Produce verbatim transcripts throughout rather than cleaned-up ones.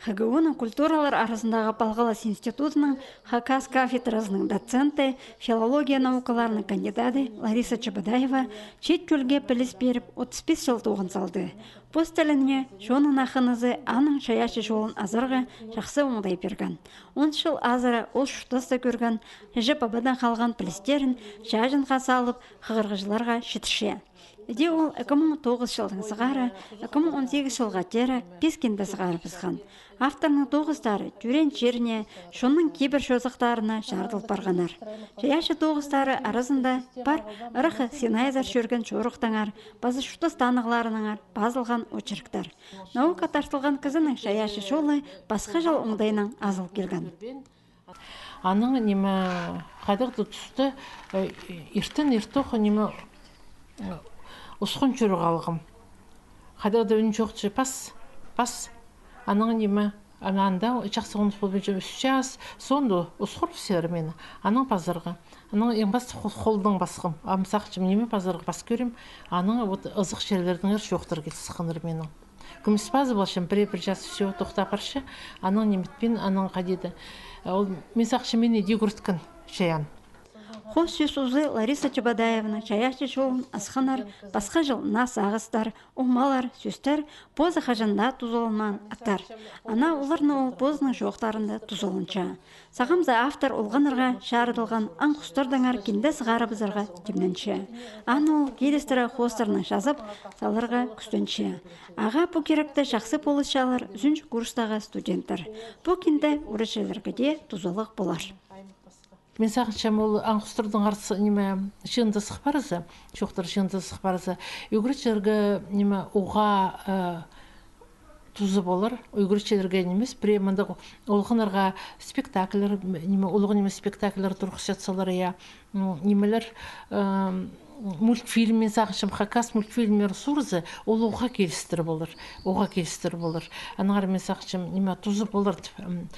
Х Г У-ның культуралар аразындағы палғалас институдының хакас кафедразының доценті, филология наукаларының кандидаты Лариса Чебодаева чиит чӧлге піліс пиріп, отыс пис чыл тоғын салды. Пос тіліне чонның хынызы аның чайаачы чолын азарға чахсы оңдай пирген. Он чыл азыра ол чуртаста кӧрген, іҷе-пабадаң халған пілістерін чааҷынға салып, хығырығҷыларға читірче. Іди ол ікі муң тоғыс чылдаң сығара ікі муң он сигіс чылға теере пис кинде сығарыбысхан. Авторның тоғыстары тӧреен чиріне, чонның кибір чозахтарына чарыдыл парғаннар. Чайаачы тоғыстары аразында пар ырах синайзар чӧрген чорыхтаңар, паза чуртас танығларынаңар пазылған очерктер. Наука тартылған кізінің чайаачы чолы пасха чыл оңдайнаң азыл килген. Аның, ниме, хайдағ-да туста, э, иртен иртох, ниме, э, усхан чӧріп алғам. Хайдағ-да ӱн чох чи пас, пас. Аның, ниме, ана анда чахсы хоныс полбинча, ӱс час, соонда усхыр пісер мені. Анаң пазарға. Анаң иң пас хол-, холдаң пасхам. Ам сағынчам, ниме пазарға пас кӧрем. Анаң вот ызых чирлердеңер чоохтар киліс сыхханнар менің. Кӱміс пазып алчам, пірее пір час всё, тохтап парча. Анаң ниметпин, анаң хайди-да. Ол, мин сағынчам, мині ӱгреткен чайаан. Хоос сӧс узы Лариса Чебодаеваның чайаачы чолын асханнар пасха чыл наа сағыстар, омалар, сӧстер, позы хаҷан даа тузаланмаан аттар. Ана оларны ол позының чоохтарында тузаланча. Сағам за автор олғаннарға чарыдылған аң-хустардаңар кинде сығарыбызарға тимненче. Аны ол килістіре хоостарнаң чазап саларға кӱстенче. Ағаа пу киректе чахсы полысчалар ӱзінҷі курстағы студенттер. Пу кинде ӱгретчілерге дее тузалығ полар. Мин сағынчам, ол аң-хустардаңар с-, ниме, чыындызых парза, чоохтар чыындызых парза, ӱгретчілерге, ниме, уғаа, э, туза полар, ӱгретчілерге нимес, пірее мындағ олғаннарға спектакльлер, м, ниме, улуғ ниме спектакльлер турғысчатсалар, я, м, нимелер, эм, мультфильм, мин сағынчам, хакас мультфильмнер сурза, ол уғаа килістіре полар, уғаа килістіре полар. Аннаңар мин сағынчам, ниме, туза полар тіп, м.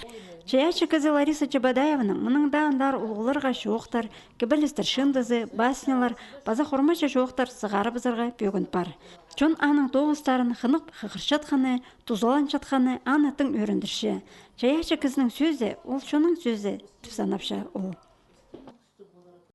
Чайаачы кізі Лариса Чебодаеваның мының даа андар улуғларға чоохтар, кибелістер чыындызы, баснялар, паза хормачы чоохтар сығарыбызарға пӧгін пар. Чон аның тоғыстарын хынып хығырчатханы, тузаланчатханы аны тың ӧріндірче. Чайаачы кізінің сӧзі, ол чонның сӧзі, тіп санапча ол.